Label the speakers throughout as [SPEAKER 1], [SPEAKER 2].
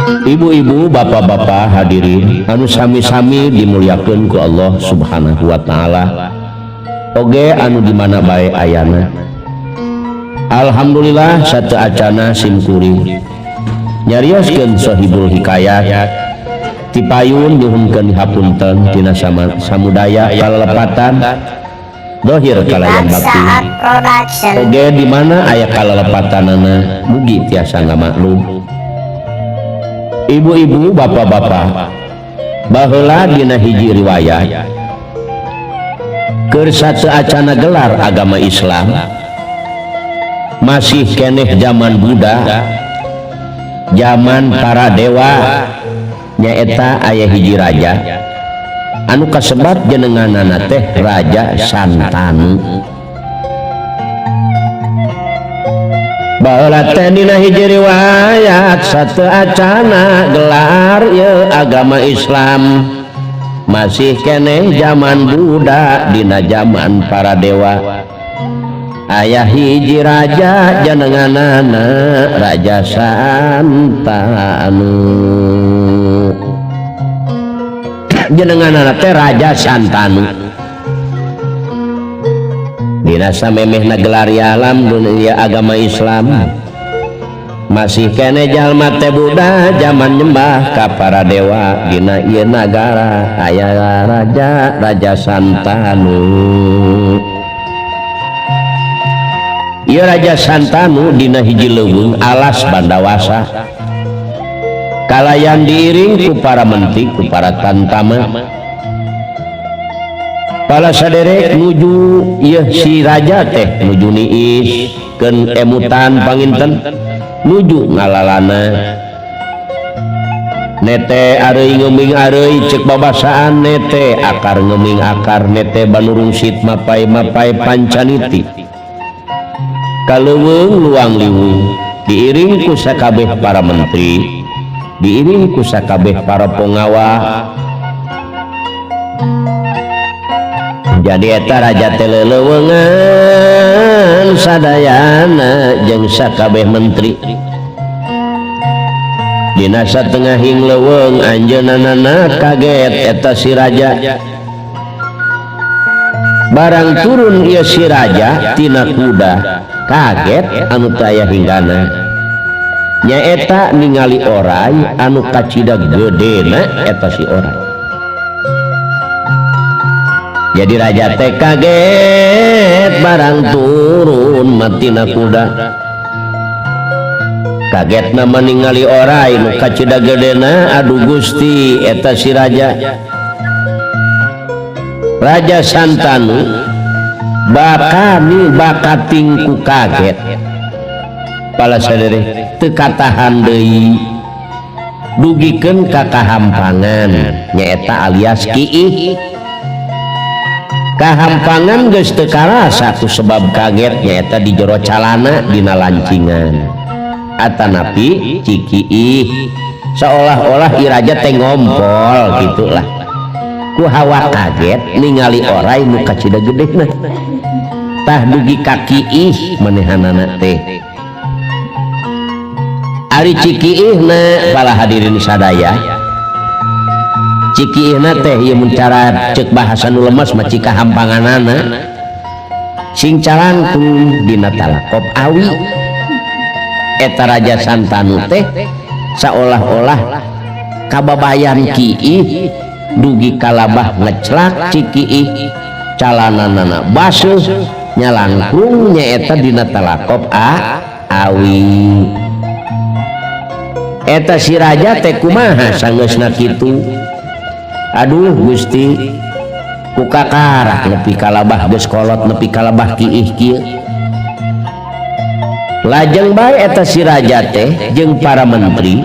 [SPEAKER 1] Ibu-ibu, bapak-bapak hadirin anu sami-sami dimuliakeun ku Allah Subhanahu wa taala. Oge anu di mana bae ayana. Alhamdulillah sateuacana sim kuring nyarioskeun Sohibul Hikayat tipayun nyuhunkeun hapunten tina samudaya kalelepatan dohir kalayan bakti.
[SPEAKER 2] Saat Production.
[SPEAKER 1] Oge di mana aya kalelepatanana mugi tiasa ngamaklum. Ibu-ibu, bapak-bapak, baheula dina hiji riwayat keur sateuacana gelar agama Islam masih keneh zaman Buddha, zaman para dewa, nyaeta aya hiji raja anu kasebat jenenganana teh Raja Santanu. Baheula teh dina hiji riwayat sateuacana gelar ieu agama Islam masih keneh zaman Buddha dina zaman para dewa aya hiji raja jenenganana Raja Santanu. Jenenganana teh Raja Santanu. Dina samemehna gelar alam dunia agama Islam masih kene jalma teh Buddha zaman nyembah ka para dewa dina ieu nagara aya raja Raja Santanu. Ieu Raja Santanu dina hiji leuweung alas Bandawasa kalayan diiring ku para menteri ku para tantama. Pala saderek nuju ieu si raja teh nuju niis keun emutan panginten nuju ngalalana nete areuy ngeuming areuy ceuk babasaan nete akar ngeuming akar nete banurungsit mapai-mapai pancaniti kaleuweung luang liwung diiring ku sakabeh para menteri diiring ku sakabeh para pongawa. Jadi eta raja teh leleuweungan sadayana jeung sakabeh menteri. Dina satengahing leuweung anjeunna kaget eta si raja. Barang turun ieu si raja tina kuda kaget anu teu aya hinggana. Nyaeta ningali oray anu kacida gedena eta si oray. Jadi raja teh kaget barang turun matina kuda. Kagetna ningali oray nu kacida gedena aduh Gusti eta si raja. Raja Santanu bakani bakating ku kaget. Pala sadere teu katahan deui dugikeun ka kahampangan nyaeta alias kiih. Kahampangan geus teu karasa ku sebab kaget nyaeta di jero calana dina lancingan atanapi cikiih seolah-olah iraja teh ngompol gitulah ku hawa kaget ningali oray nu kacida gedena tah dugi ka kiih manehanana teh. Ari cikiihna para hadirin sadaya cikiihna teh ieu mun cara ceuk bahasa nu lemes mah cika hampanganana sing calangkung dina talakop awi. Eta Raja Santanu teh saolah-olah kababayan kiih dugi kalabah ngeclak cikiih calananana basuh nyalangkung nyaeta dina talakop awi. Eta si raja teh kumaha sangeusna kitu? Aduh Gusti ku kakarak nepi kalabah geus kolot nepi kalabah kiih kieu. Lajeng bae eta si raja teh jeung para menteri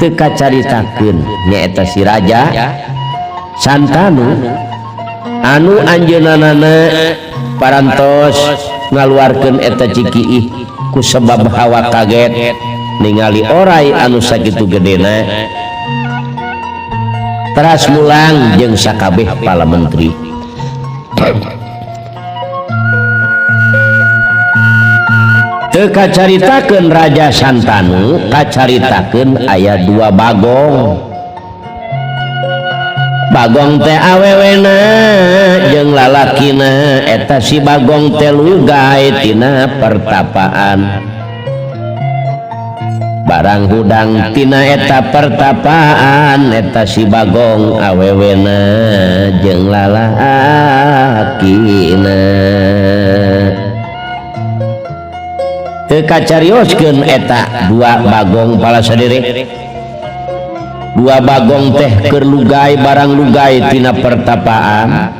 [SPEAKER 1] teu kacaritakeun nyaeta si raja Santanu anu anjeunna parantos ngaluarkeun eta cikiih ku sebab hawa kaget ningali oray anu sakitu gedena. Teras mulang jeung sakabeh pala menteri. Teu kacaritakeun Raja Santanu, kacaritakeun aya dua bagong. Bagong teh awewena jeung lalakina, eta si Bagong teh lugay tina pertapaan. Barang hudang tina eta pertapaan, eta si Bagong awewena jeung lalakina. Teu kacarioskeun eta dua bagong pala sadere. Dua bagong teh keur lugay barang lugay tina pertapaan.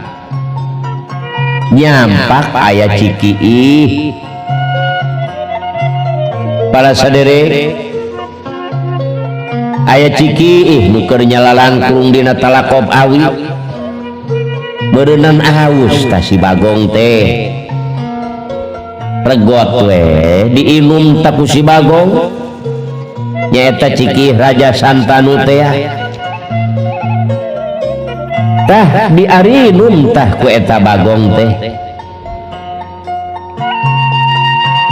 [SPEAKER 1] Nyampak aya Cikiih. Pala sadere aya Cikiih nu keur nyalalangkrung dina talakob awi. Beureunan aus tah si Bagong teh. Regot we diinum ta ku si Bagong. Nyaeta Cikiih Raja Santanu teh. Tah diarinum tah ku eta Bagong teh.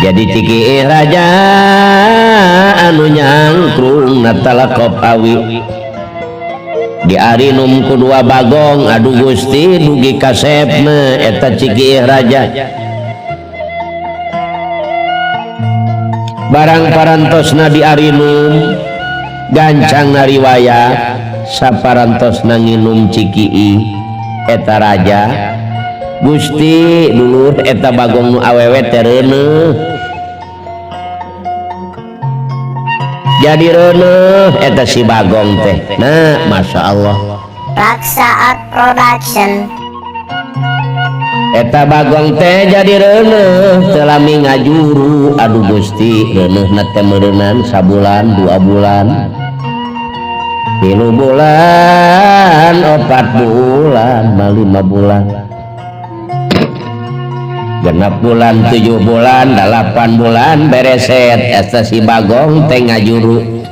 [SPEAKER 1] Jadi Cikiih Raja anu nyangkrung na talakob awi. Diarinum ku dua bagong, aduh Gusti dugi kasepna eta Cikiih Raja. Barang parantosna diarinum, gancang riwayat saparantosna nginum Cikiih eta raja. Gusti dulur eta bagong nu awewe teh reuneuh. Jadi reuneuh eta si Bagong teh. Nah, Masya Allah.
[SPEAKER 2] Raksa Art Production.
[SPEAKER 1] Eta Bagong teh jadi reuneuh teu lami ngajuru. Aduh Gusti, reuneuhna teh meureunan sabulan, 2 bulan, 3 bulan, 4 bulan, 5 bulan, 6 bulan, 7 bulan, 8 bulan bereset eta si Bagong teh ngajuru.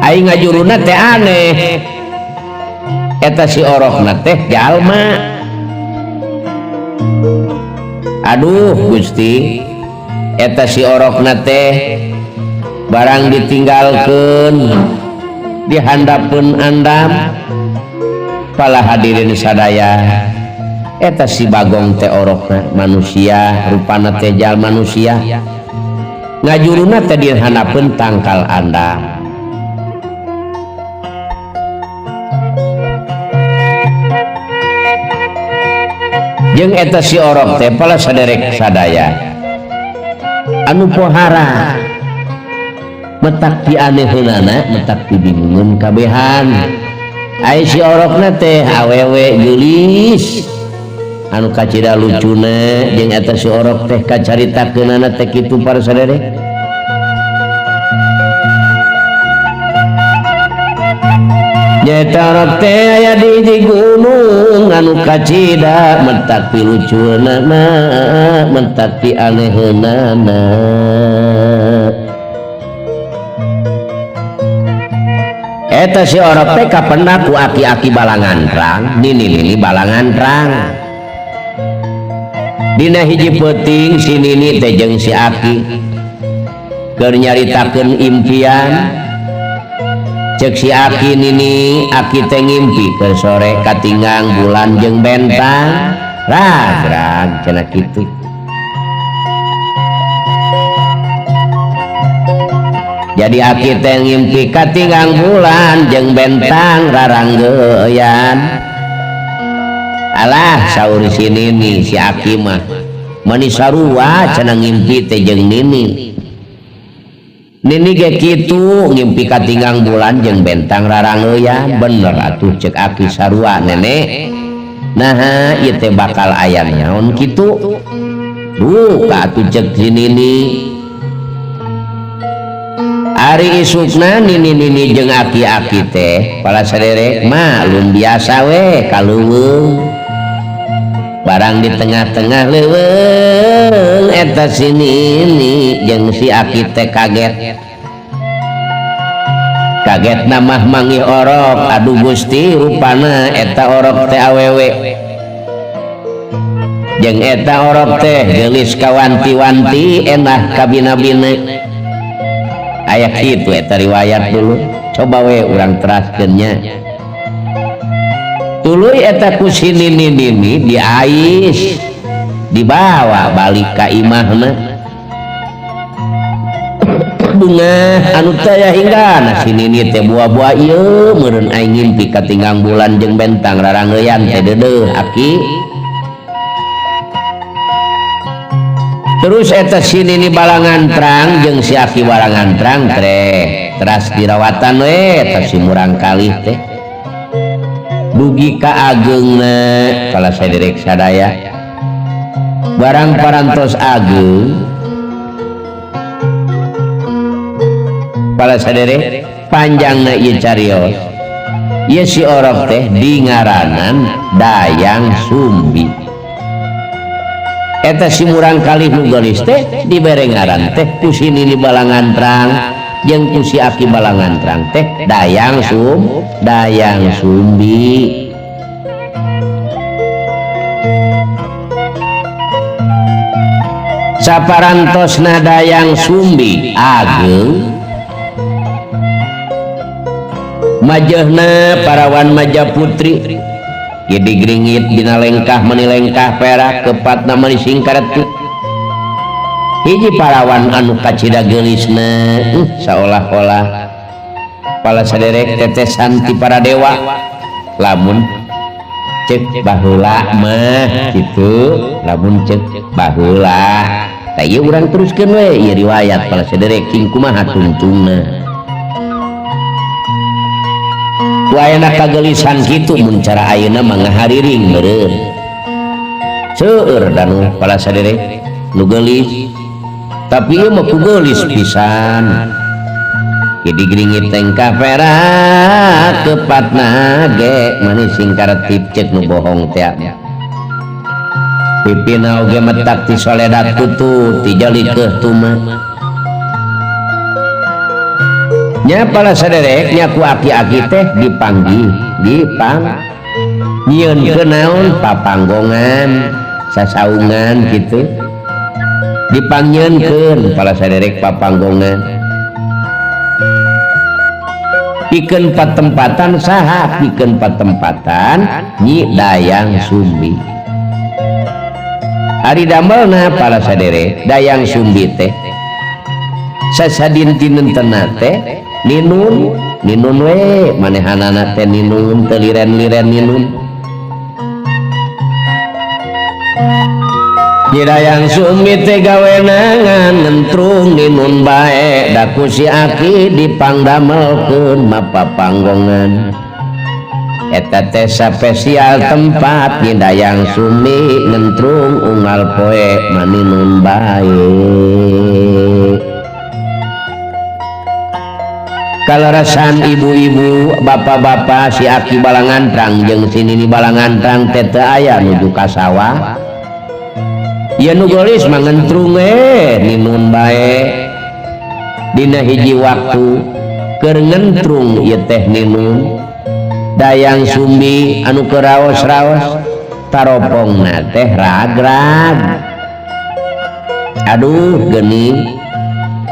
[SPEAKER 1] Ai ngajuruna teh aneh. Eta si orokna teh jalma. Aduh Gusti, eta si orokna teh barang ditinggalkeun dihandapeun andam. Pala hadirin sadaya, eta si Bagong teh orokna manusia, rupana teh jalma manusia. Ngajuruna teh dihandapeun tangkal andam. Jeung eta si orok teh pala saderek sadaya anu pohara metak dianeheunana, metak dibingungeun kabehan. Ai si orokna teh awewe geulis anu kacida lucuna, jeung eta si orok teh kacaritakeunana teh kitu para saderek. Nyaeta orok teh aya di hiji gunung anu kacida mentak pilucunana, mentak pianeheunana. Eta si orok teh kapendak ku aki-aki balangantrang, nini-nini balangantrang. Dina hiji peuting si nini teh jeung si aki keur nyaritakeun impian. Cek si aki nini, aki teh ngimpi keur sore katinggang bulan jeung bentang rag-rag cenah kitu. Jadi aki teh ngimpi katinggang bulan jeung bentang raranggeyan. Alah saur si nini, si aki mah meuni sarua cenah ngimpi teh jeung nini. Nini ge kitu ngimpi katinggang bulan jeung bentang rarangeuyan. Bener atuh cek aki sarua nenek. Naha ieu teh bakal aya naon kitu. Duh atuh cek si nini. Ari isukna nini-nini jeung aki-aki teh pala saderek maklum biasa we ka leuweung. Barang di tengah-tengah leuweung eta si nini jeung si aki teh kaget. Kaget namah manggih orok, aduh Gusti rupana eta orok teh awewe. Jeung eta orok teh geulis kawanti-wanti enah kabina-bina. Aya kitu eta riwayat dulu. Coba we urang teraskeun nya. Tuluy eta ku si nini-nini diais dibawa balik ka imahna. Bunga anu taya hingga si nini teh buah-buah ieu meureun aing ngimpi katinggang bulan jeung bentang rarangeuyan teh deudeuh aki. Terus eta si nini balangantrang jeung si aki balangantrang teh teras dirawatan we eta si murang kalih teh dugi ka ageungna kala saderek sadaya. Barang parantos ageung pala saderek panjangna ieu carios ieu si orok teh dingaranan Dayang Sumbi. Eta si murang kalih nu geulis teh dibere ngaran teh ku si nini balangantrang jeung ku si aki balangantrang teh Dayang Dayang Sumbi. Saparantosna Dayang Sumbi ageung majehna parawan Majaputri gede gringit dina lengkah meni lengkah perak kepatna meni singkaretu. Hiji parawan anu kacida geulisna saolah-olah pala saderek tetesan ti para dewa lamun cek baheula mah kitu lamun cek baheula. Tah ieu urang teruskeun we ieu riwayat pala saderek cing kumaha tungtungna. Ku ayana kagelisan kitu mun cara ayeuna mah ngahariring meureun. Seueur danu pala saderek nu geulis tapi ieu mah ku geulis pisan. Jadi gringit tengkah perak kepatna ge manis sing karetip cek nu bohong teh. Pipina oge metak ti soledat kutu ti jalikeuh tuma. Nya pala saderek nya ku aki-aki teh dipanggih dipang nyieunkeun naon papanggongan sasaungan kitu dipangnyeunkeun pala saderek papanggongan pikeun patempatan saha pikeun patempatan Nyi Dayang Sumbi. Ari damelna pala saderek Dayang Sumbi teh sasadintinentena teh ninun ninun we manehanana teh ninun teu liren-liren ninun. Nyi Dayang Sumbi teh gawenangan ngentrung ninun bae da ku si aki dipangdamelkeun mapapanggongan. Eta teh spesial tempat Nyi Dayang Sumbi ngentrung unggal poe maninun bae. Kalarasan ibu-ibu, bapak-bapak si aki balangantrang jeung si nini balangantrang teh teu aya nuju ka sawah. Ieu nu geulis mah ngentrung we ninun bae. Dina hiji waktu keur ngentrung ieu teh ninun Dayang Sumbi anu keur raos-raos taropongna teh ragrag. Aduh geuning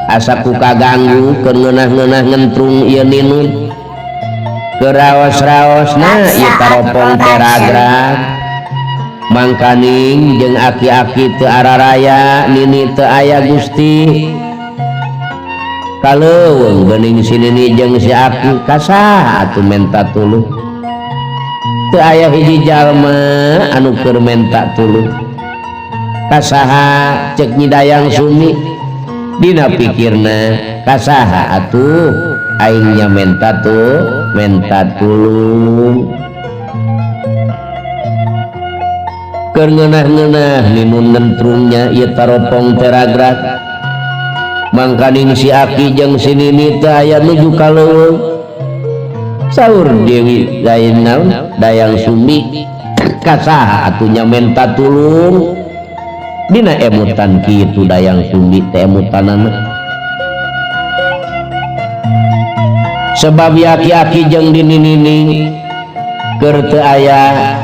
[SPEAKER 1] asa ku kaganggu keur ngeunah-ngeunah ngentrung ieu ninun keur raos-raosna ieu taropong teh ragrag. Mangkaning jeung aki-aki teu araraya nini teu aya Gusti. Kaleuweung geuning si nini jeung si aki kasaha atuh menta tulung. Teu aya hiji jalma anu keur menta tulung. Kasaha cek Nyi Dayang Sumbi dina pikirna kasaha atuh aingnya menta tuh menta tulung. Keur ngeunah-ngeunah ninun ngentrungnya ieu taropong teh ragrag. Mangkaning si aki jeung si nini teh aya nuju ka leuweung. Saur Dewi lain naon Dayang Sumbi kasaha atuh nya menta tulung. Dina emutan kitu Dayang Sumbi teh emutanana. Sebab aki-aki jeung nini-nini keur teu aya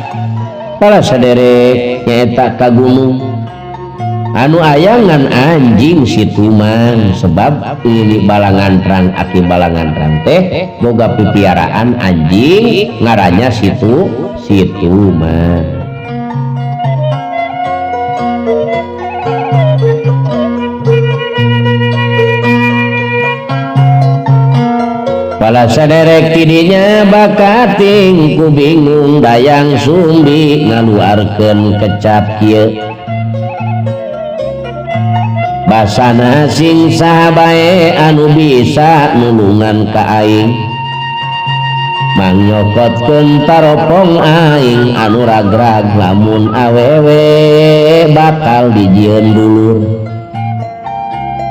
[SPEAKER 1] Para saderek nyaeta ka gunung anu ayangan anjing si Tumang sebab ini Balangantrang aki Balangantrang teh boga pipiaraan anjing ngarannya situ si Tumang. Pala saderek tidinya bakating ku bingung Dayang Sumbi ngaluarkeun kecap kieu basana sing saha bae anu bisa nulungan ka aing mangyokotkeun taropong aing anu ragrag lamun awewe bakal dijieun dulur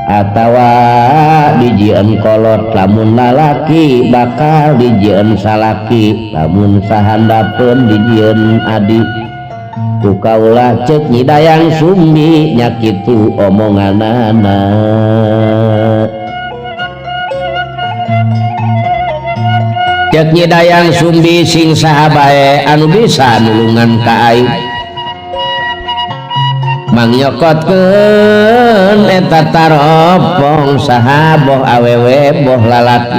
[SPEAKER 1] atawa dijieun kolot lamun lalaki bakal dijieun salaki lamun sahandapeun dijieun adi ku kaulah ceuk Nyi Dayang Sumbi nya kitu omonganana. Ceuk Nyi Dayang Sumbi sing saha bae anu bisa nulungan ka aing mangyokotkeun eta taropong saha boh awewe boh lalaki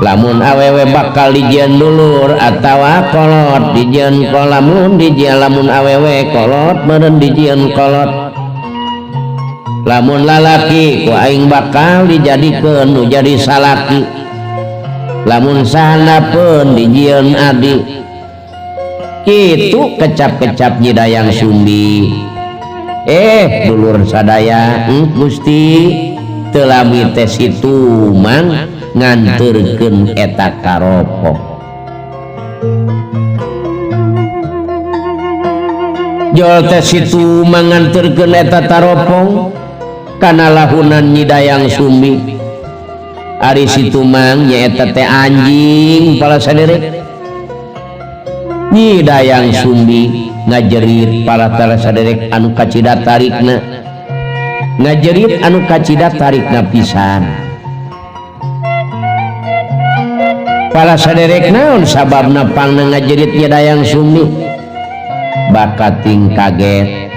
[SPEAKER 1] lamun awewe bakal dijieun dulur atawa kolot dijieun lamun dijieun lamun awewe kolot meureun dijieun kolot lamun lalaki ku aing bakal dijadikeun nu jadi salaki lamun sahandapeun dijieun adi. Kitu kecap-kecap Nyi Dayang Sumbi. Dulur sadaya Gusti teu lami teh si Tumang nganterkeun eta karopong. Jol teh si Tumang nganterkeun eta taropong kana lahunan Nyi Dayang Sumbi. Ari si Tumang nyaeta teh anjing pala saderek. Nyi Dayang Sumbi ngajerit para tara saderek anu kacida tarikna ngajerit anu kacida tarikna pisan. Para saderek naon sababna pangna ngajerit Nyi Dayang Sumbi bakating kaget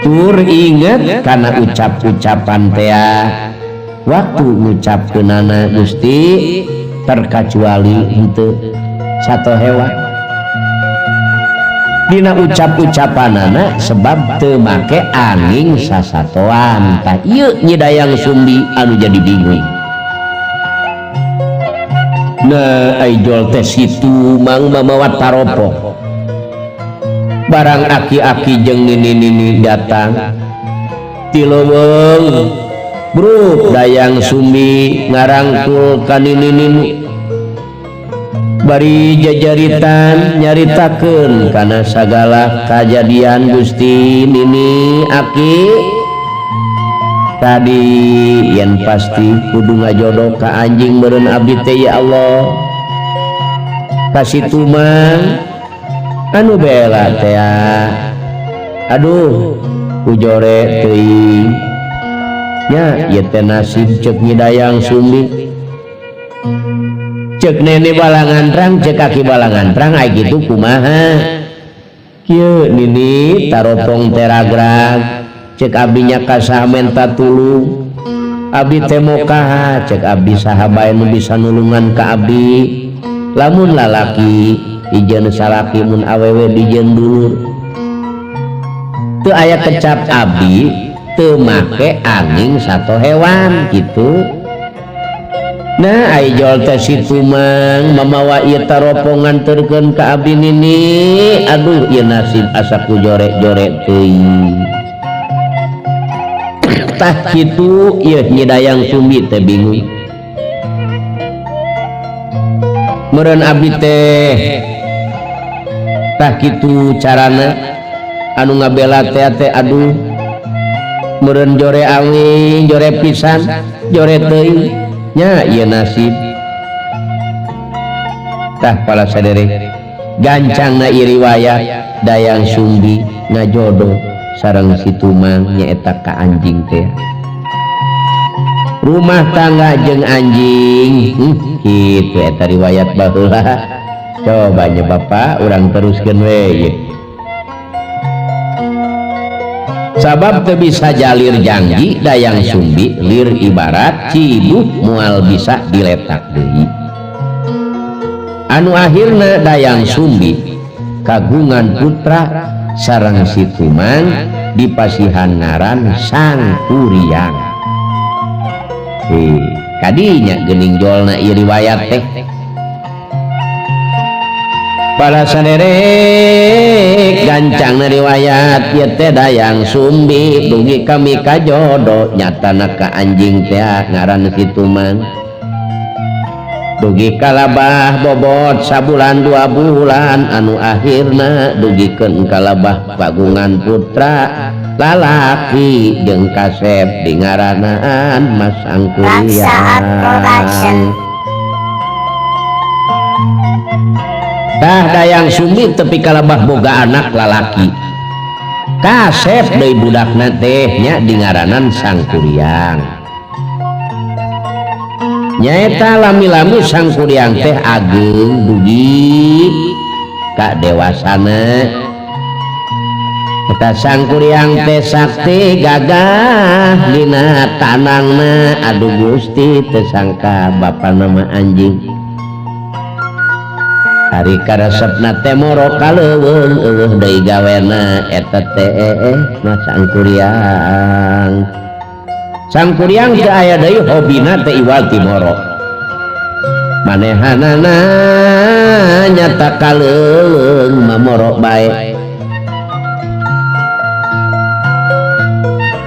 [SPEAKER 1] tur inget kana ucap-ucapan tea waktu ngucapkeunana Gusti terkecuali henteu satu hewan dina ucap-ucapanana sebab teu make angin sasatoan. Tah ieu Nyi Dayang Sumbi anu jadi bingung. Nah ai jol teh si Tumang mamawa taropong barang aki-aki jeung nini-nini datang ti leuweung bruk Dayang Sumbi ngarangkul ka nini-nini bari jajaritan nyaritakeun kana sagala kajadian Gusti nini aki tadi yen pasti kudu ngajodoh ka anjing meureun abdi teh ya Allah ka si Tumang anu bela teh aduh kujore teuing nya ieu teh nasib ceuk Nyi Dayang Sumbi ceuk nene Balangantrang ceuk kaki Balangantrang ai kitu kumaha kieu nini taropong teh ragrag ceuk abdi nya ka saha menta tulung abdi teh mokaha ceuk abdi saha bae nu bisa nulungan ka abdi lamun lalaki ijeun salaki mun awewe dijeun dulur teu aya kecap abdi teu make angin sato hewan kitu. Nah ai jol teh si Tumang mamawa ieu taropong nganterkeun ka abdi nini aduh ieu nasib asa ku jorek-jorek teuing. Tah kitu ieu Nyi Dayang Sumbi teh bingung meureun abdi teh tah kitu carana anu ngabela teh teh aduh meureun jore awi jore pisan jore teuing nya ieu nasib. Tah pala saderek gancangna ieu riwayat Dayang Sumbi ngajodoh sareng si Tumang nyaeta ka anjing teh rumah tangga jeung anjing. Kitu eta riwayat baheula. Coba nya Bapak urang teruskeun we ieu. Sabab teu bisa jalir janji Dayang Sumbi lir ibarat ciduh moal bisa diletak deui. Anu akhirna Dayang Sumbi kagungan putra sareng si Tumang dipasihan ngaran Sang Kuryang. Kadinya geuning jolna ieu riwayat teh. Para saderek gancangna riwayat ieu teh Dayang Sumbi dugi kami kajodo nyatana ka anjing teh ngaran si Tumang. Dugi kalabah bobot sabulan 2 bulan anu akhirna dugikeun kalabah pagungan putra lalaki jeung kasep dingaranaan Mas
[SPEAKER 2] Raksaat Production.
[SPEAKER 1] Sangkuriang. Tah Dayang Sumbi tepi kalabah boga anak lalaki kasep deui budakna teh nya dingaranan Sangkuriang. Nyaeta lami-lami Sangkuriang teh ageng dugi ka dewasana. Eta Sangkuriang teh sakti gagah dina tanangna. Aduh Gusti teu sangka bapana mah anjing. Ari karesepna teh moro ka leuweung eueuh deui gawena eta teh mah Sangkuriang. Sangkuriang teu aya deui hobina teh iwal ti moro. Manehanana nyata ka leuweung mamoro bae.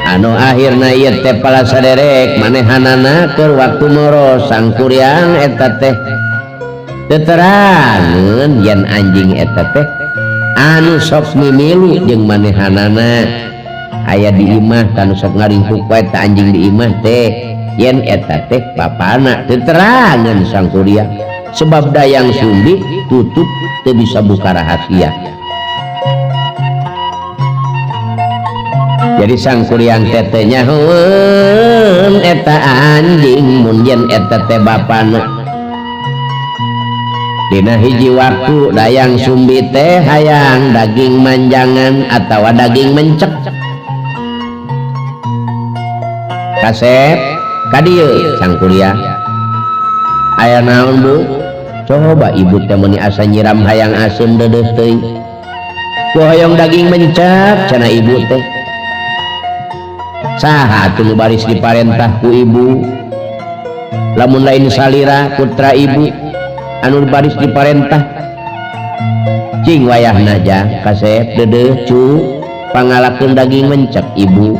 [SPEAKER 1] Anu akhirna ieu teh pala saderek manehanana keur waktu moro Sangkuriang eta teh teterangeun yen anjing eta teh anu sok mimilu jeung manehanana. Aya di imah tanu sok ngaringkuk wae ta anjing di imah teh yen eta teh bapana teterangeun Sangkuriang sebab Dayang Sumbi tutup teu bisa buka rahasia. Jadi Sangkuriang teh teh nyahoeun eta anjing mun yen eta teh bapana. Dina hiji waktu Dayang Sumbi teh hayang daging manjangan atawa daging mencek. Kasep ka dieu Sangkuriang. Aya naon Bu? Coba ibu teh meuni asa nyiram hayang asem deudeuh teuing. Ku hoyong daging mencek cenah ibu teh. Saha atuh nu baris diparentah ku ibu? Lamun lain salira putra ibu anu baris diparentah. Cing wayahna jang kasep deudeuh cu pangalakeun daging mencek ibu.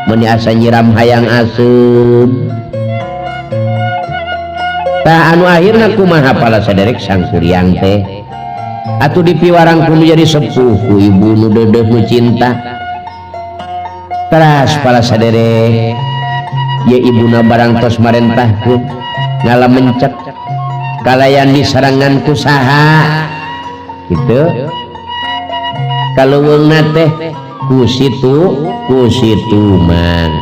[SPEAKER 1] Meuni asa nyiram hayang asem. Tah anu akhirna kumaha pala saderek Sangkuriang teh? Atuh dipiwarang kudu jadi sepuh ku ibu nu deudeuh nu cinta. Teras pala saderek ye ibuna barang tos marentahkeun ngala mencek kalayan disarangan ku saha kitu kaleuweungna teh ku situ ku situ mang.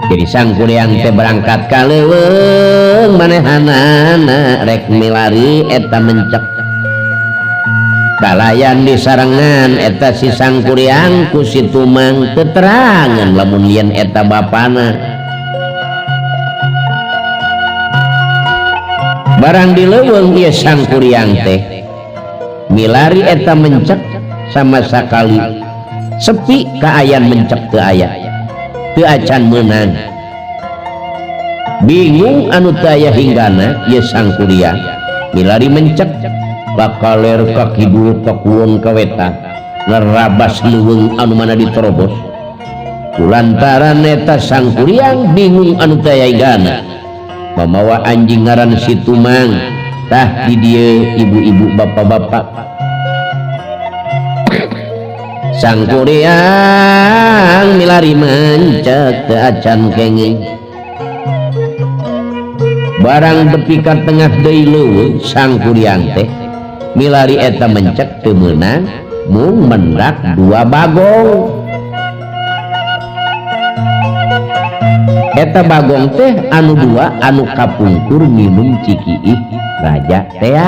[SPEAKER 1] Jadi Sangkuriang teh berangkat ka leuweung manehanana rek milari eta mencek kalayan disarengan eta si Sangkuriang ku si Tumang teterangan lamun yen eta bapana. Barang di leuweung ieu Sangkuriang teh milari eta mencek sama sakali sepi kaayan mencek teu aya teu acan meunang. Bingung anu teu aya hinggana ieu Sangkuriang milari mencek bakaler ka kidul ka kulon ka wetan nerabas leuweung anu mana diterobos. Kulantaran eta Sangkuriang bingung anu teu aya hinggana mamawa anjing ngaran si Tumang. Tah di dieu ibu-ibu bapak-bapak Sangkuriang milari mencek teu acan kenging. Barang tepi ka tengah deui leuweung Sangkuriang teh milari eta mencek teu meunang mung mendak 2 bagong. Eta Bagong teh anu dua anu kapungkur minum cikiih raja tea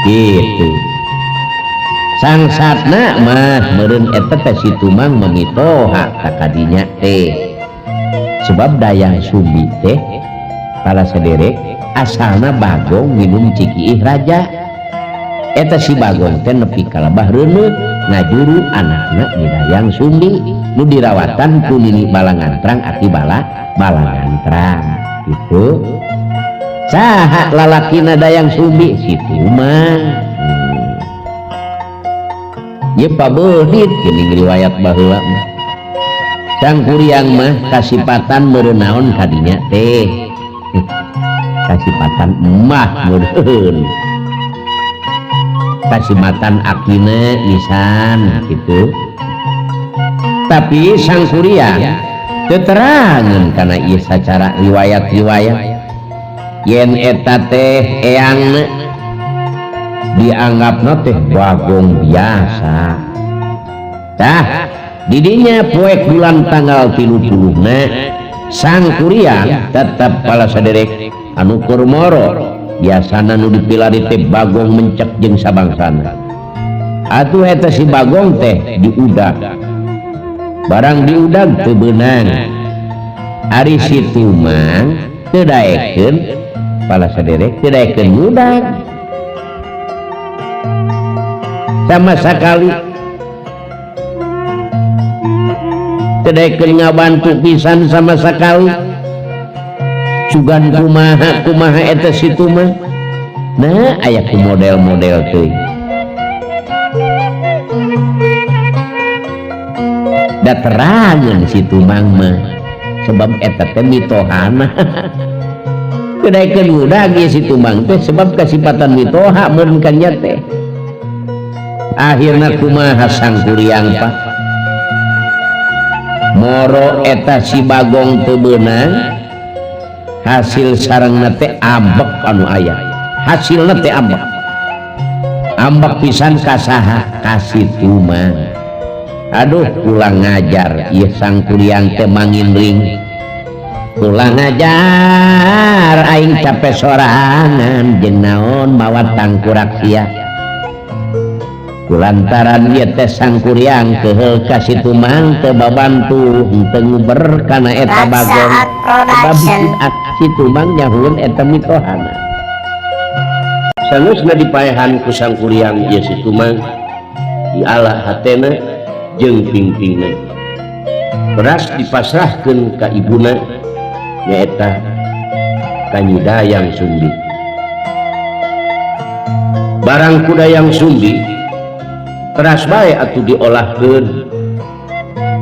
[SPEAKER 1] gitu. Sangsatna mah meureun eta teh si Tumang mamitoha ka kadinya teh. Sebab Dayang Sumbi teh para sederek asalna Bagong minum cikiih raja. Eta si Bagong teh nepi ka lebah reuneuh ngajuru anakna Nyi Dayang Sumbi nu dirawatan ku Nini Balangantrang aki Balangantrang gitu. Saha lalakina Dayang Sumbi? Si Tumang. Ieu pabeudit geuning riwayat baheula mah. Sang Kuryang mah kasipatan meureun naon kadinya teh. Kasipatan emah meureun. Kasimatan akina nisan gitu. Tapi Sang Kuryang teu terangeun kana ieu sacara riwayat-riwayat. Yen eta teh eangna dianggapna teh Bagong biasa. Tah didinya poek bulan tanggal 30-na Sang Kuryang tetep pala saderek anu keur moro biasana nu dipilari teh Bagong mencek jeung sabangsana. Atuh eta si Bagong teh diudag. Barang diudag teu beunang. Ari si Tumang teu daekeun pala saderek teu daekeun ngudag. Sama sakali teu daekeun ngabantu pisan sama sakali. Sugan kumaha kumaha eta si Tumang. Nah aya ku model-model teuing. Da terangeun si Tumang mah sebab eta teh mitohana. Teu daekeun ngudag ieu si Tumang teh sebab kasipatan mitoha meureun ka nya teh. Akhirna kumaha Sang Kuryang Pak? Moro eta si Bagong teu beunang, hasil sarengna teh ambek anu aya. Hasilna teh ambek. Ambek pisan ka saha? Ka si Tumang. Aduh ulang ngajar ieu Sang Kuryang teh mangindring. Ulang ngajar aing capek sorangan jeung naon mawa tangkurak sia. Kulantaran ieu teh Sang Kuryang keuheul ka si Tumang teu babantu henteu nguber kana eta Bagong. Sebab si Tumang nyahueun eta mitohana. Sanggeusna dipaehan ku Sang Kuryang ieu si Tumang dialah hatena jeung pingpingna. Beras dipasrahkeun ka ibuna nyaeta ka Nyi Dayang Sumbi. Barang ku Dayang Sumbi teras bae atuh diolahkeun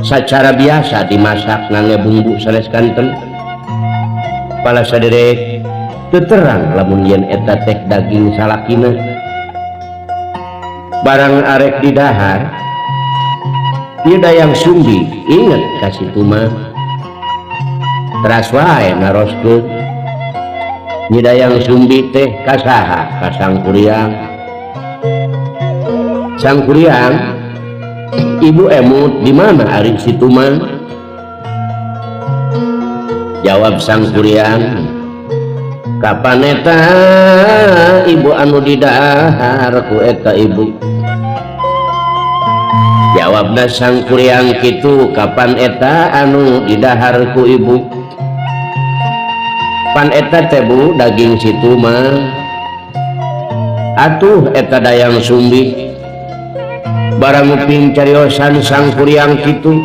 [SPEAKER 1] sacara biasa dimasak ngangge bumbu sanes kanten. Pala saderek teu terang lamun yen eta teh daging salakina. Barang arek didahar Nyi Dayang Sumbi inget ka si Tumang. Teras wae naroskeun Nyi Dayang Sumbi teh ka saha? Ka Sang Kuryang. Sang Kuryang, ibu emut di mana ari si Tumang? Jawab Sang Kuryang, kapan eta ibu anu didahar ku eta ibu? Jawabna Sang Kuryang kitu, kapan eta anu didahar ku ibu? Pan eta teh bu daging si Tumang. Atuh eta Dayang Sumbi. Barang nguping cariosan Sang Kuryang kitu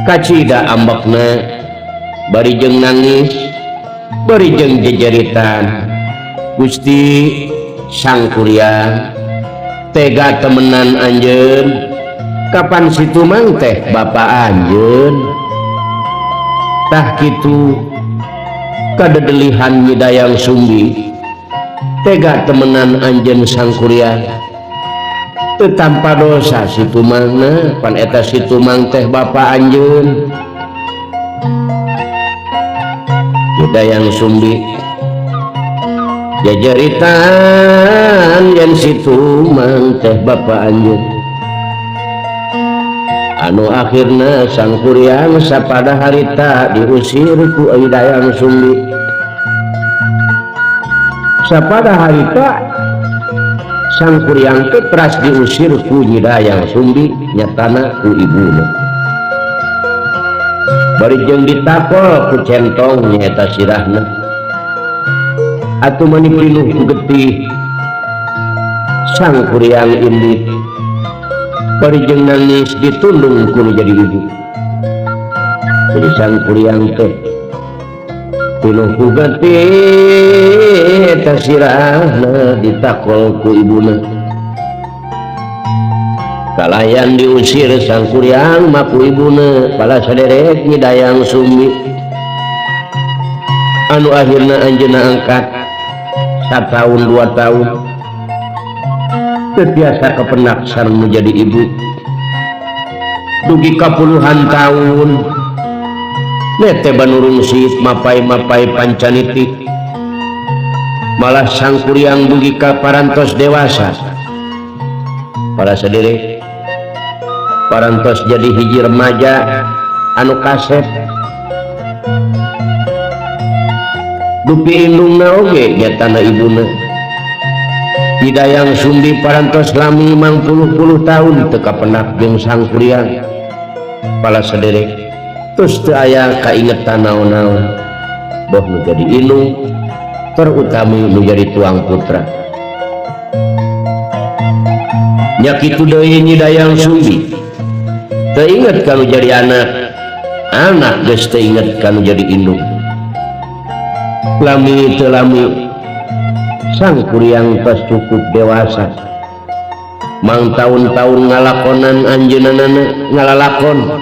[SPEAKER 1] kacida ambekna bari jeung nangis bari jeung jejeritan. Gusti Sang Kuryang tega temenan anjeun, kapan si Tumang teh bapa anjeun? Tah kitu kadedelihan Nyi Dayang Sumbi tega temenan anjeun Sang Kuryang. Teu tanpa dosa si Tumangna, pan eta si Tumang teh bapa anjeun. Nyi Dayang Sumbi jejeritan yen si Tumang teh bapa anjeun. Anu akhirna Sangkuriang sapada harita diusir ku Dayang Sumbi. Sapada harita Sangkuriang teh teras diusir ku Nyi Dayang Sumbi nyatana ku ibuna. Bari jeung ditakol ku centong nyaeta sirahna. Atuh mani pinuh ku getih Sangkuriang indit. Bari jeung nangis ditundung ku nu jadi ibu. Jadi Sangkuriang teh pinuh ku getih eta sirahna ditakol ku ibuna. Kalayan diusir Sangkuriang maku ibuna pala saderek Nyi Dayang Sumbi. Anu akhirna anjeunna angkat satahun 2 tahun teu tiasa kepenak sareng nu jadi ibu. Dugi ka puluhan tahun nete banurung siit mapai-mapai pancaniti. Malah Sangkuriang dugi ka parantos dewasa. Para saderek parantos jadi hiji remaja anu kasep. Dupi indungna oge nyatana ibuna. Nyi Dayang Sumbi parantos lami mangpuluh-puluh tahun teu kapenak jeung Sangkuriang. Pala saderek terus teu aya kaingetan naon-naon. Boh nu jadi indung terutami nu jadi tuang putra. Nya kitu deui Nyi Dayang Sumbi. Teu inget kanu jadi anak, anak geus teu inget kanu jadi indung. Lami teu lami Sangkuriang tos cukup dewasa. Mang tahun-tahun ngalakonan anjeunna ngalalakon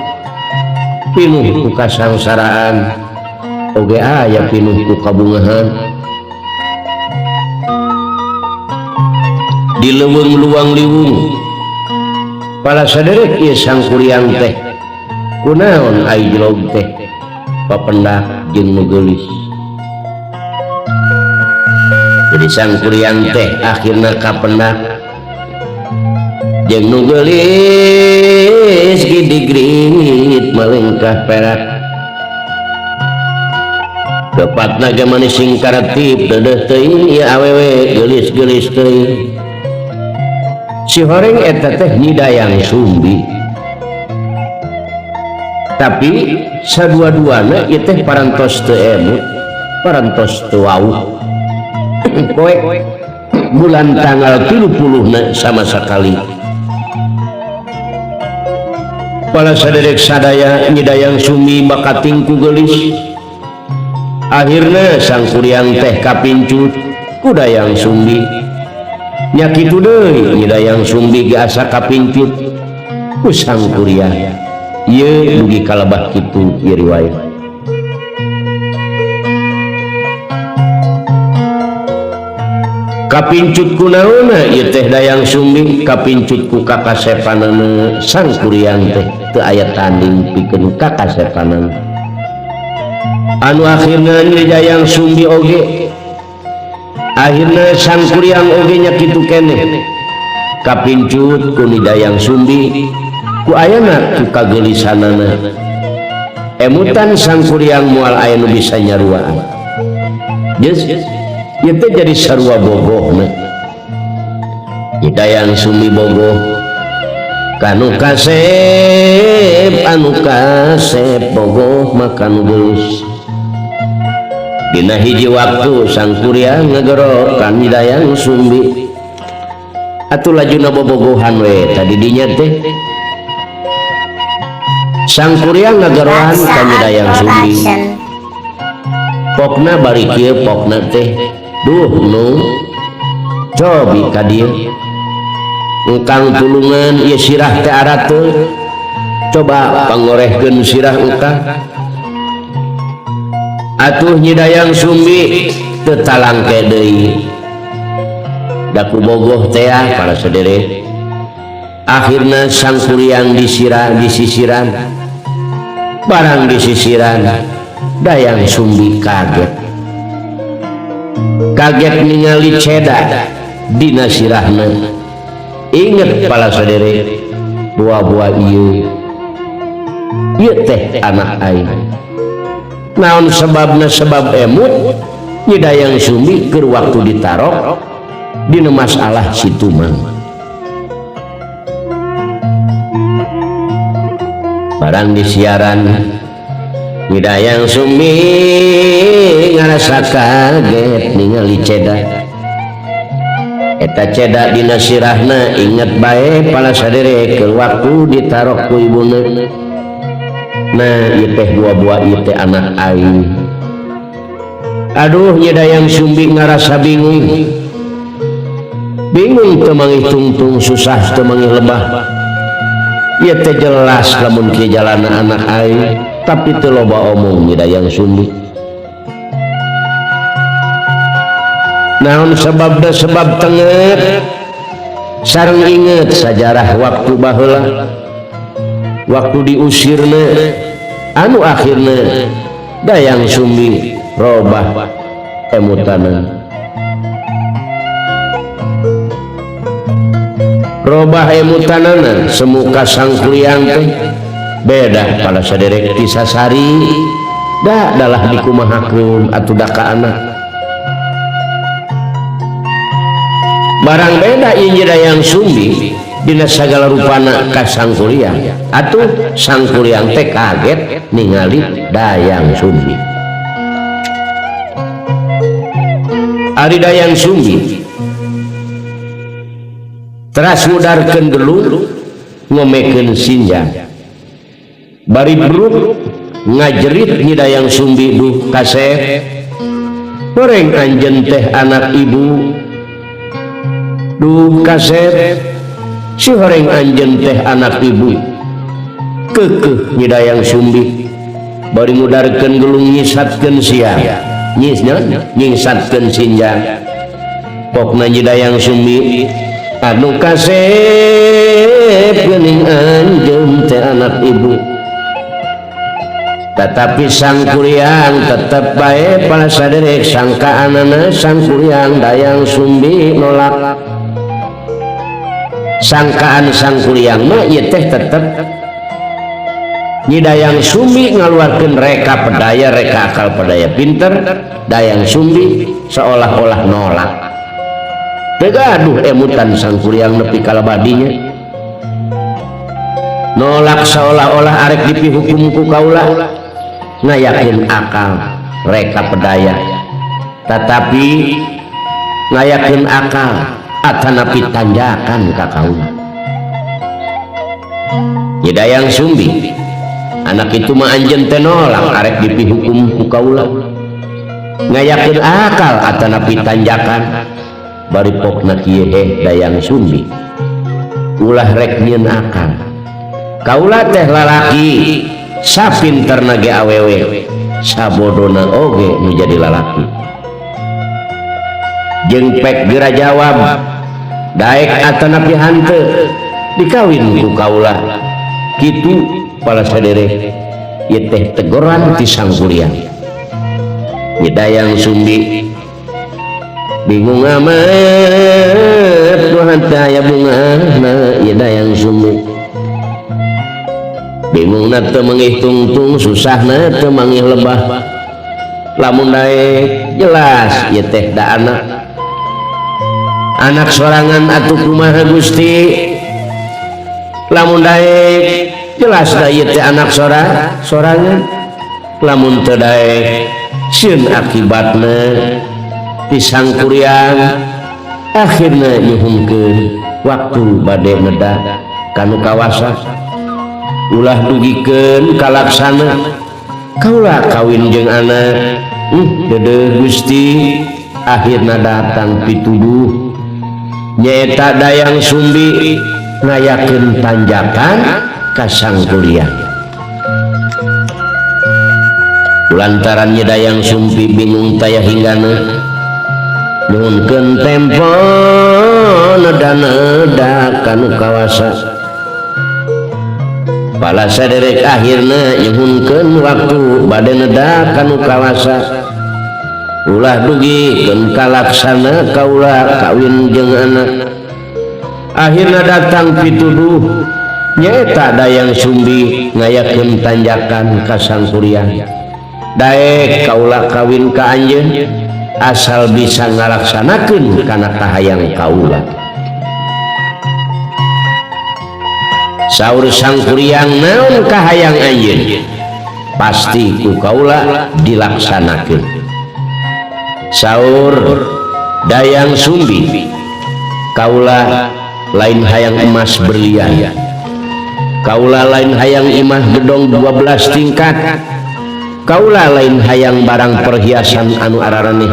[SPEAKER 1] pinuh ku kasangsaraan oge aya pinuh ku kabungahan. Di leuweung luang liwung pala saderek ieu Sangkuriang teh kunaon ai jelog teh papendak jeung nu geulis. Jadi Sangkuriang teh akhirna kapendak jeung nu geulis gidigrit malengkah perak. Kepatna ge manis sing karetip deudeuh teuing ieu awewe geulis-geulis teuing. Si horeng eta teh Nyi Dayang Sumbi. Tapi sadua-duana ieu teh parantos teu emut, parantos teu wauh. Poe bulan tanggal 30 sama sekali. Pala saderek sadaya Nyi Dayang Sumbi makating ku geulis. Akhirna Sangkuriang teh kapincut ku Dayang Sumbi. Nya kitu deui Nyi Dayang Sumbi ge asa kapincut ku Sangkuriang. Ieu dugi kalebah kitu ieu riwayat. Kapincut ku naonna ieu teh Dayang Sumbi, kapincut ku kakasepanana Sangkuriang teh teu aya tanding pikeun kakasepanana. Anu akhirna Nyi Dayang Sumbi oge akhirna Sangkuriang oge nya kitu keneh. Kapincut ku Nyi Dayang Sumbi ku ayana ku kageulisanana. Emutan Sangkuriang moal aya nu bisa nyaruaan. Geus ieu teh jadi sarua bogohna. Nyi Dayang Sumbi bogoh kanu kasep, anu kasep bogoh maka nu geulis. Dina hiji waktu Sangkuriang ngegero ka Nyi Dayang Sumbi. Atuh lajuna bobogohan we tadi dinya teh. Sangkuriang ngageroan ka Nyi Dayang Sumbi. Pokna bari kieu pokna teh duh nu cobi ka dieu. Engkang tulungan ieu sirah teh arateul. Coba pangorehkeun sirah engkang. Atuh Nyi Dayang Sumbi teu talangke deui. Da ku bogoh teh para saderek. Akhirna Sangkuriang disirah disisiran. Barang disisiran Dayang Sumbi kaget. Kaget ningali ceda dina sirahna. Inget pala saderek, buah-buah ieu Ieu teh anak aing. Naon sebabna sebab emut Nyi Dayang Sumbi keur waktu ditarok dina masalah si Tumang. Barang disiaran Nyi Dayang Sumbi ngarasa kaget ningali ceda. Eta ceda dina sirahna inget bae pala saderek keur waktu ditarok ku ibuna. Nah ieu teh buah-buah ieu teh anak aing. Aduh Nyi Dayang Sumbi ngarasa bingung. Bingung teu mangih tungtung susah teu mangih lebah. Ieu teh jelas lamun kieu jalana anak aing, tapi teu loba omong Nyi Dayang Sumbi. Naon sababna sebab tenget sareng inget sajarah waktu baheula waktu diusirna anu akhirna Dayang Sumbi robah emutanan. Robah emutanana semuka Sangkuriang teh beda pada saderek ti sasari da dalah dikumahakeun atuh da ka anak. Barang beda ieu Nyi Dayang Sumbi dina sagala rupana ka Sangkuriang. Atuh Sangkuriang teh kaget ningali Dayang Sumbi. Ari Dayang Sumbi teras ngudarkeun gelung ngomekeun sinjang. Bari bruk ngajerit Nyi Dayang Sumbi duh kasep. Goreng anjeun teh anak ibu. Duh kasep si horeng anjeun teh anak ibu. Keukeuh Nyi Dayang Sumbi bari ngudarkeun gelung nyisatkeun siang. Nyingsatkeun sinjang. Pokna Nyi Dayang Sumbi anu kasep geuning anjeun teh anak ibu. Tetapi Sangkuriang tetep bae pala saderek sangkaanana Sangkuriang Dayang Sumbi nolak. Sangkaan Sangkuriang mah ieu teh tetep Nyi Dayang Sumbi ngaluarkeun reka pedaya reka akal pedaya pinter. Dayang Sumbi seolah-olah nolak. Teu gaduh emutan Sangkuriang nepi ka labadinya. Nolak seolah-olah arek dipihukum ku kaula. Ngayakeun akal reka pedaya. Tetapi ngayakeun akal atanapi tanjakan ka kaula. Nyi Dayang Sumbi anak itu mah anjeun teh nolak arek dipihukum ku kaula. Ngayakeun akal atanapi tanjakan. Bari pokna kieu heh Dayang Sumbi ulah rek nyieun akal. Kaula teh lalaki sapinterna ge awewe sabodona oge nu jadi lalaki. Jeung pek geura jawab daek atanapi hanteu dikawin ku kaula. Kitu pala saderek ieu teh teguran ti Sangkuriang. Nyi Dayang Sumbi bingung amat Tuhan teh aya bungahna Nyi Dayang Sumbi. Bingungna teu mangih tungtung susahna teu mangih lebah. Lamun daek jelas ieu teh da anak. Anak sorangan atuh kumaha Gusti. Lamun daek jelas da ieu teh anak sorangan. Lamun teu daek sieun akibatna ti Sangkuriang akhirna nyuhunkeun waktu bade neda kanu kawasa. Ulah dugikeun kalaksana kaula kawin jeung anak. Dedeh Gusti akhirna datang pituduh nyaeta Dayang Sumbi ngayakeun tanjakan ka Sangkuriang. Lantaran Nyi Dayang Sumbi bingung taya hinggana nyuhunkeun tempo neda-neda kanu kawasa. Pala saderek akhirna nyuhunkeun waktu bade neda kanu kawasa. Ulah dugikeun kalaksana kaula kawin jeung anak. Akhirna datang pituduh Nyaeta Dayang Sumbi ngayakeun tanjakan ka Sangkuriang. Daek kaula kawin ka anjeun asal bisa ngalaksanakeun kana kahayang kaula. Saur Sangkuriang naon kahayang anjeun? Pasti ku kaula dilaksanakeun. Saur Dayang Sumbi, kaula lain hayang emas berlian, kaula lain hayang imah gedong 12 tingkat, kaula lain hayang barang perhiasan anu araraneh.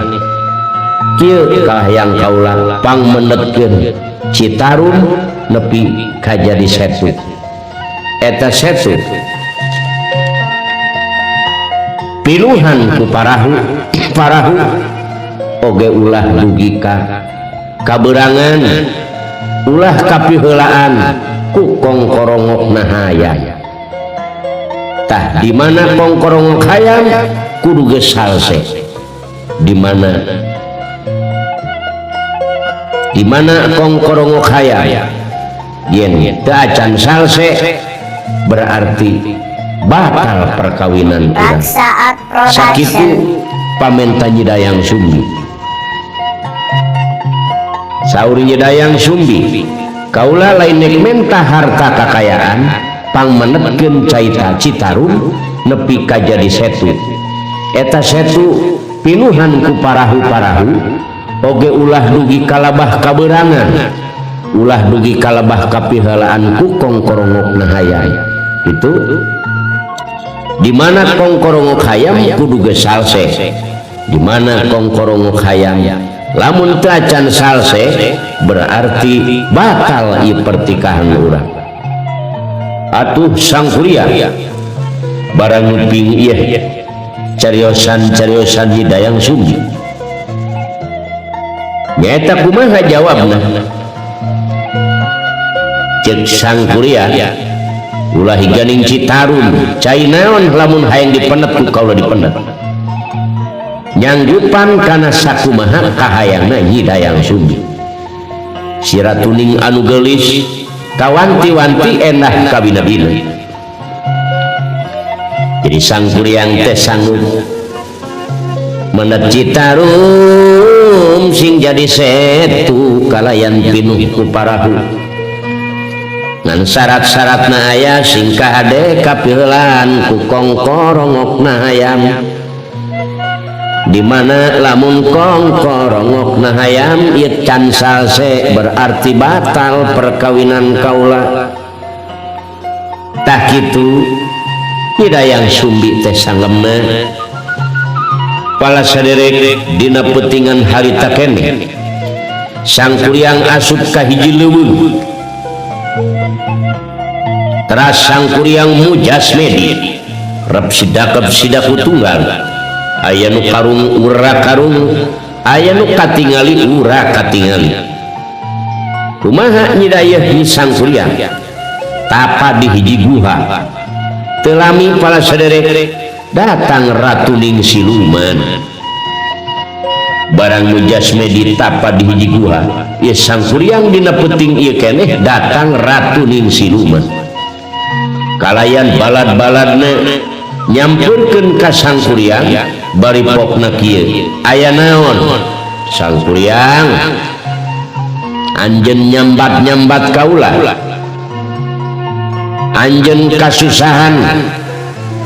[SPEAKER 1] Kieu kahayang kaula pangmendetkeun Citarum nepi ka jadi setu. Eta setu piluhan ku parahu parahu oge ulah dugi ka kaberangan, ulah kapiheulaan ku kongkorongokna hayam. Tah di mana kongkorongok hayam kudu geus salse. Di mana kongkorongok hayam yen teu acan salse berarti batal perkawinan urang. Sakitu pamenta Nyi Dayang Sumbi. Saur Nyi Dayang Sumbi, kaula lain nek menta harta kakayaan pangmenetkeun caita Citarum nepi ka jadi setu. Eta setu pinuhan ku parahu-parahu oge ulah dugi kalabah kaberangan, ulah dugi kalabah kapiheulaan ku kongkorongokna hayam. Itu di mana kongkorongok hayam kudu geus salse. Di mana kongkorongok hayam lamun teu acan salse berarti batal ieu pertikahan urang. Atuh Sangkuriang barang nguping ieu cariosan-cariosan Nyi Dayang Sumbi. Nyaeta kumaha jawabna? Ceuk Sangkuriang, ulah higaning Citarum cai naon lamun hayang dipendet ku kaula dipendet. Nyanggupan kana sakumaha kahayangna Nyi Dayang Sumbi. Si ratuning anu geulis kawanti-wanti endah kabina-bina. Jadi Sangkuriang teh sanggup mendet Citarum sing jadi setu kalayan pinuh ku parahu. Ngan syarat-syaratna aya sing kahade kapiheulaan ku kongkorongokna hayam. Di mana lamun kongkorongokna hayam ieu can salse berarti batal perkawinan kaula. Tah kitu Nyi Dayang Sumbi teh sanggemna. Pala saderek dina peutingan harita keneh Sangkuriang asup ka hiji leuweung. Teras Sangkuriang mujas medi rep sidakep sidaku tunggal. Aya nu karung ura karung, aya nu katingali ura katingali. Kumaha Nyi Dayeuh Nyi Sangkuriang tapa di hiji guha. Teu lami pala saderek datang ratuning siluman. Barang mujas medi tapa di hiji guha, ieu Sangkuriang dina peuting ieu keneh datang ratuning siluman. Kalayan balad-baladna nyampeurkeun ka Sangkuriang bari pokna kieu, aya naon Sangkuriang anjeun nyambat-nyambat kaula, anjeun kasusahan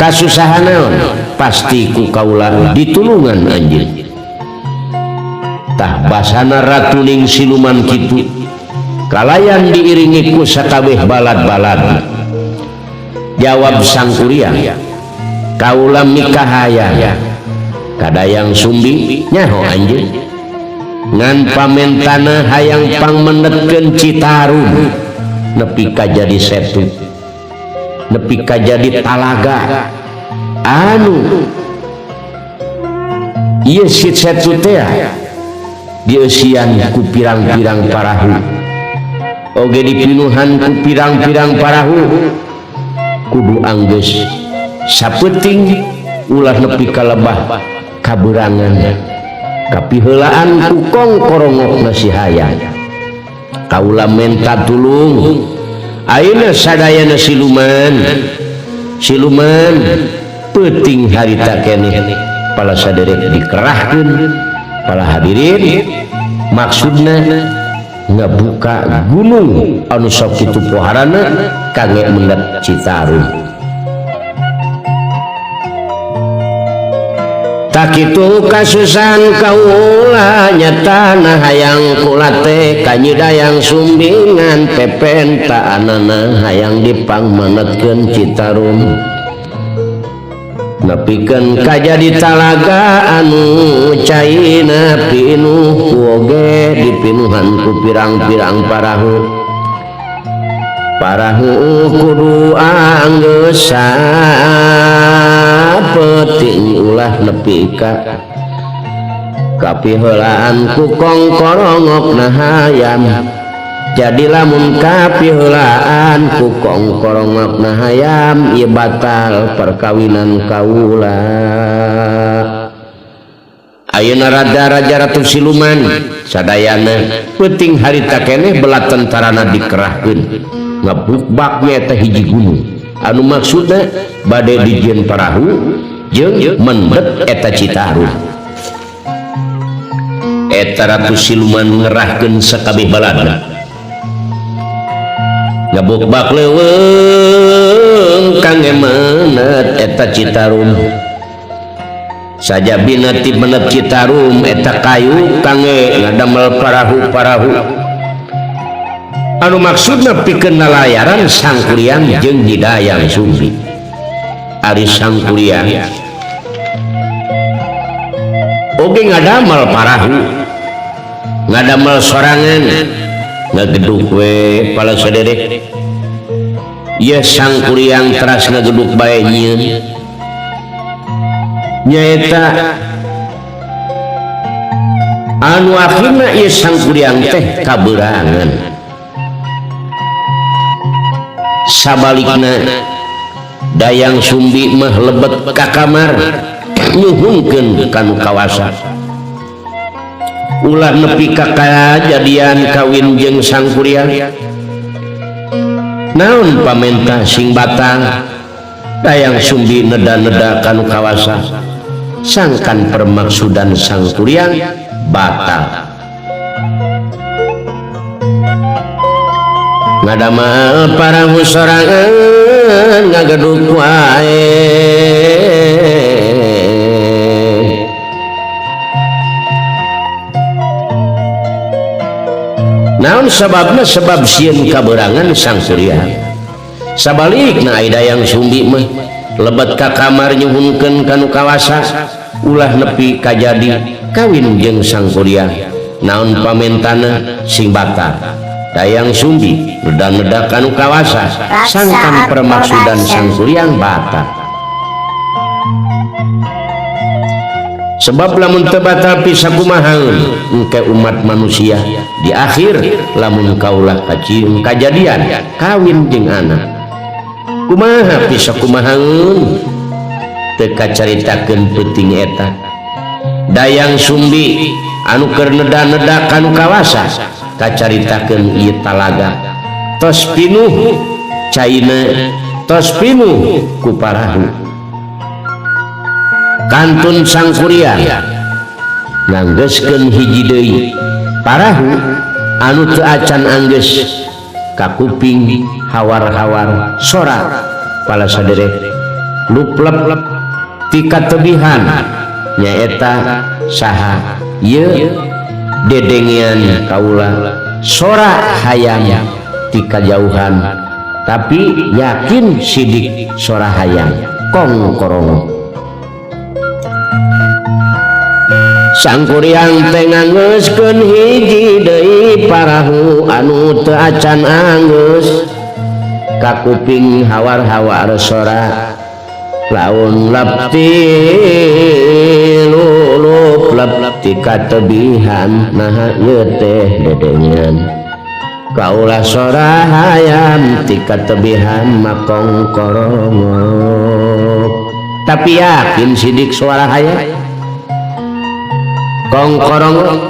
[SPEAKER 1] kasusahan naon pasti ku kaula ditulungan anjeun. Tah basana ratuning siluman kitu kalayan diiringi ku sakabeh balad-balad. Jawab Sangkuriang, kaula mikahayang ka Dayang Sumbi nyaho anjeun ngan pamentana hayang pangmendetkeun Citarum nepi ka jadi setu, nepi ka jadi talaga anu ieu si setu teh dieusian ku pirang-pirang parahu oge dipinuhan ku pirang-pirang parahu kudu anggeus sapeuting ulah nepi ka lebah kaberangan kapiheulaan ku kongkorongokna si hayam. Kaula menta tulung Ayeuna sadayana siluman siluman peuting harita keneh pala saderek dikerahkeun pala hadirin maksudna ngabuka gunung anu sok kitu poharana kangge mendet Citarum. Tak kitu kasusahan kaula nyatana hayang kula teh kanyidayang sumbingan pepentaanana hayang dipangmanetkeun Citarum. Nepikeun kajadi talaga anu caina pinuh ku oge dipinuhan ku pirang-pirang parahu. Parahu kudu anggeus sapeting ulah nepi ka kapiheulaan ku kongkorongokna hayam. Jadi lamun kapiheulaan ku kongkorongokna hayam ieu batal perkawinan kaula. Ayeuna raja-raja ratu siluman sadayana peuting harita keneh belah tentarana dikerahkeun ngebukbaknya eta hiji gunung anu maksudna bade dijieun parahu jeung mendet eta Citarum. Eta ratu siluman ngerahkeun sakabeh balada ngebukbak leuweung kangge menet eta Citarum. Sajabina ti menet Citarum eta kayu kangge ngadamel parahu-parahu anu maksudna pikeun nalayaran Sangkuriang jeung Hidayang Sumbi. Ari Sangkuriang oge ngadamel parahu, ngadamel sorangan, ngageduk we pala saderek. Ieu Sangkuriang teras ngageduk bae nyieun nyaeta anu akhirna ieu Sangkuriang teh kabeurangan. Sabalikna Dayang Sumbi mah lebet ka kamar nyuhunkeun kanu kawasa ulah nepi ka kajadian kawin jeung Sangkuriang. Naon pamentah sing batal Dayang Sumbi neda-neda kanu kawasa sangkan permaksudan Sangkuriang batal. Ngadamel parahu sorangan ngageduk wae naon sababna sebab sieun kaberangan Sangkuriang. Sabalikna ai Dayang Sumbi mah lebet ka kamar nyuhunkeun kanu kawasa ulah nepi kajadi kawin jeung Sangkuriang. Naon pamentana sing batal Dayang Sumbi neda-neda kanu kawasa sangkan permaksudan Sangkuriang batal. Sebab lamun teu batal pisakumahaeun engke umat manusia di akhir lamun kaulah kacieun kajadian kawin jeung anak kumaha pisakumahaeun teu kacaritakeun peuting eta. Dayang Sumbi anu keur neda-neda kanu kawasa kacaritakeun ieu talaga tos pinuh caina tos pinuh ku parahu. Kantun Sangkuriang nganggeuskeun hiji deui parahu anu teu acan anggeus kakuping hawar-hawar sora pala saderek luplep ti katebihan nyaeta saha ieu dedengean kaula sora hayam ti kajauhan tapi yakin sidik sora hayam kongkorong. Sangkuriang teh nganggeuskeun hiji deui parahu anu teu acan anggeus kakuping hawar-hawar sora laun lepti lulup lepti katebihan naha ieu teh dedengean kaulah sora hayam ti katebihan makong korongok. Tapi yakin sidik suara hayam kongkorong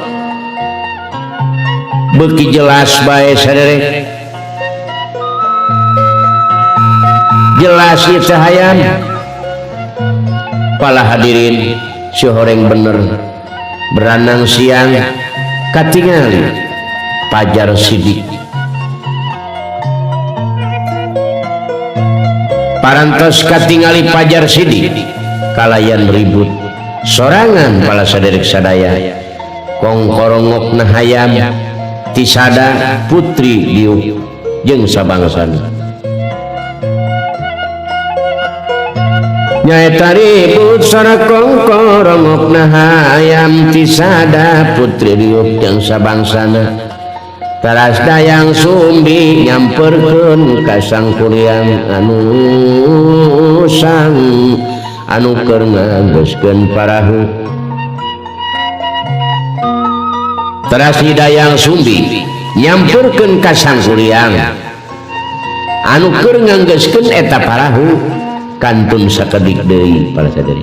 [SPEAKER 1] beuki jelas bae saderek. Jelas ieu teh hayam. Pala hadirin si horeng bener beranang siang katingali Pajar Sidik. Parantos katingali Pajar Sidik kalayan ribut sorangan pala saderek sadaya kongkorongokna hayam tisada putri diuk jeung sabangsana. Nyaeta ribut sora kongkorongokna hayam tisada putri diuk jeung sabangsana. Taras Dayang Sumbi nyamperkeun ka Sangkuriang anu sang anu keur nganggeuskeun parahu. Teras Dayang Sumbi nyamperkeun ka Sangkuriang anu keur nganggeuskeun eta parahu kantun sakedik deui para sadari.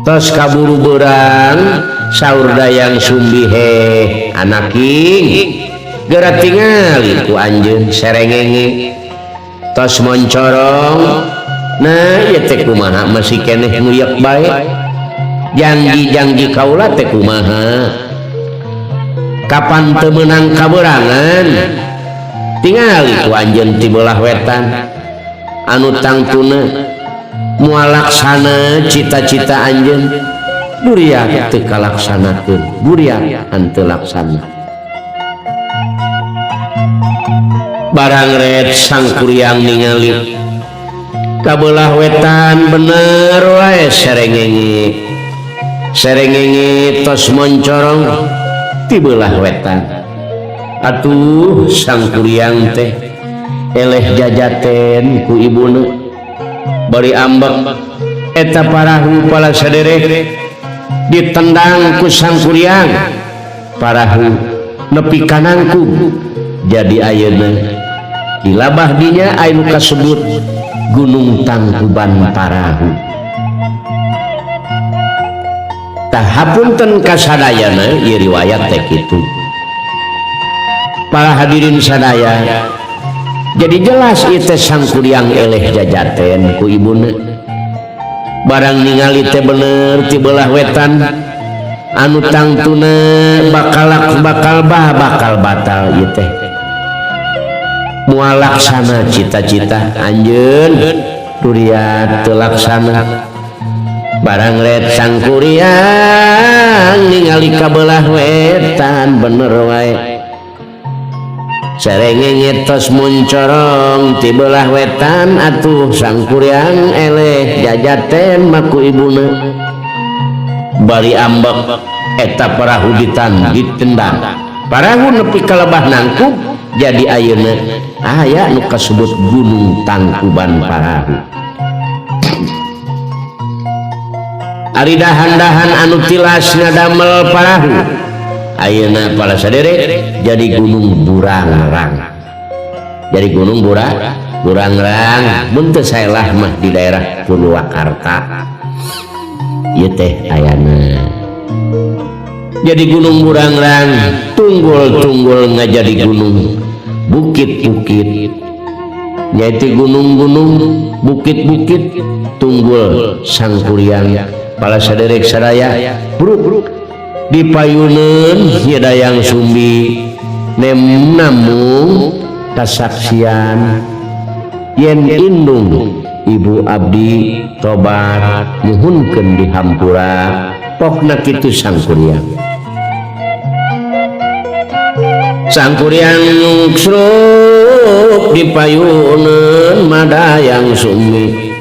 [SPEAKER 1] Tos kaburu beurang saur Dayang Sumbi heh anaking geura tingali ku anjeun serengenge tos moncorong. Nah ieu teh kumaha masih keneh nguyek bae janji-janji kaula teh kumaha kapan teu meunang kaberangan tingali ku anjeun ti beulah wetan anu tangtuna moal laksana cita-cita anjeun duriat teu kalaksanakeun duriat henteu laksana. Barang red Sangkuriang ningali kabelah wetan bener wae serengenge serengenge tos moncorong ti beulah wetan. Atuh Sangkuriang teh eleh jajaten ku ibuna bari ambek eta parahu pala saderek ditendang ku Sangkuriang parahu nepi ka nangkub jadi ayeuna dilabah dinya anu kasebut Gunung Tangkuban Parahu. Tah hapunten kasadayana ieu riwayat teh kitu. Para hadirin sadaya jadi jelas ieu teh Sangkuriang eleh jajaten ku ibuna. Barang ningali teh bener ti beulah wetan anu tangtuna bakal bakal bah bakal batal ieu teh moal laksana cita-cita anjeun duriat teu laksana. Barang red Sangkuriang ningali ka beulah wetan bener wae serengenge tos muncorong ti beulah wetan. Atuh Sangkuriang eleh jajaten maku ibuna bari ambek eta parahu ditendang parahu nepi ka lebah nangkub jadi ayeuna aya nu kasebut Gunung Tangkuban Parahu. Ari dahan-dahan anu tilas ngadamel parahu ayeuna para saderek jadi Gunung Burangrang. Jadi Gunung Burangrang mun teu saelah mah di daerah Purwakarta ieu teh ayana. Jadi Gunung Burangrang tunggul-tunggul ngajadi gunung bukit-bukit nyaeta gunung-gunung bukit-bukit tunggul Sangkuriang pala saderek sadaya bruk dipayuneun ieu Dayang Sumbi nem namung kasaksian yen indung ibu abdi tobat nyuhunkeun dihampura pokna kitu Sangkuriang. Sangkuriang nyungsruk dipayuneun Madayang Sumbi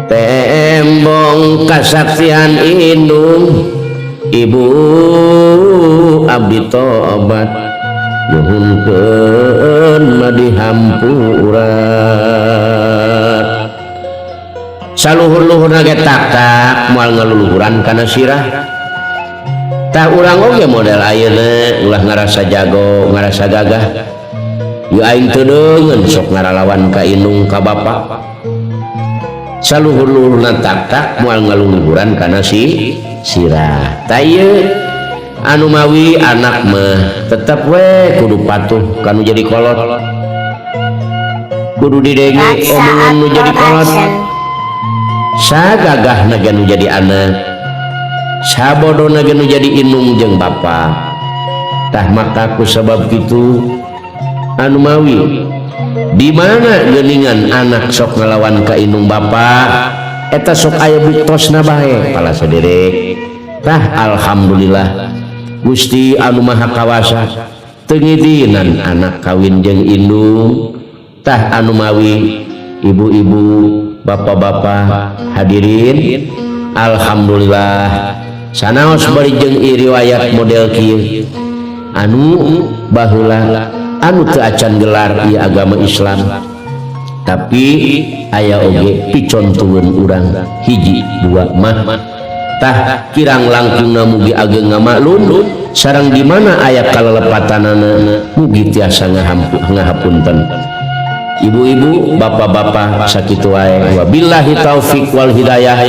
[SPEAKER 1] tembong kasaksian indung ibu abdi tobat nyuhunkeun madihampura. Saluhur-luhurna ge tak-tak moal ngaluluhuran kana sirah. Tah urang oge model ayeuna ulah ngarasa jago ngarasa gagah yeuh aing teu deungeun sok ngaralawan ka indung ka bapa. Saluhur-luhurna tak-tak moal ngaluluhuran kana sirah. Tah ieu anu mawi anak mah tetep we kudu patuh kanu jadi kolot. Kudu didenge omongan nu jadi kolot, sagagah ge nu jadi anak, sabodona ge nu jadi indung jeung bapa. Tah, maka ku sebab kitu, anu mawi di mana geuningan anak sok ngelawan ka indung bapa, eta sok aya buktosna bae, pala saderek. Tah, alhamdulillah Gusti anu Maha Kawasa teu ngidinan anak kawin jeung indung. Tah, anu mawi ibu-ibu, bapak-bapak hadirin, alhamdulillah sanaos bari jeung riwayat model kieu, anu baheula anu teu acan gelar ieu agama Islam, tapi aya oge picontueun urang hiji dua mah. Tah, kirang langkungna mugi ageng ngamaklum, sareng di mana aya kalelepatanana mugi tiasa ngahapunten. Ibu-ibu, bapak-bapak, sakitu wae. Wabillahi taufik wal hidayah.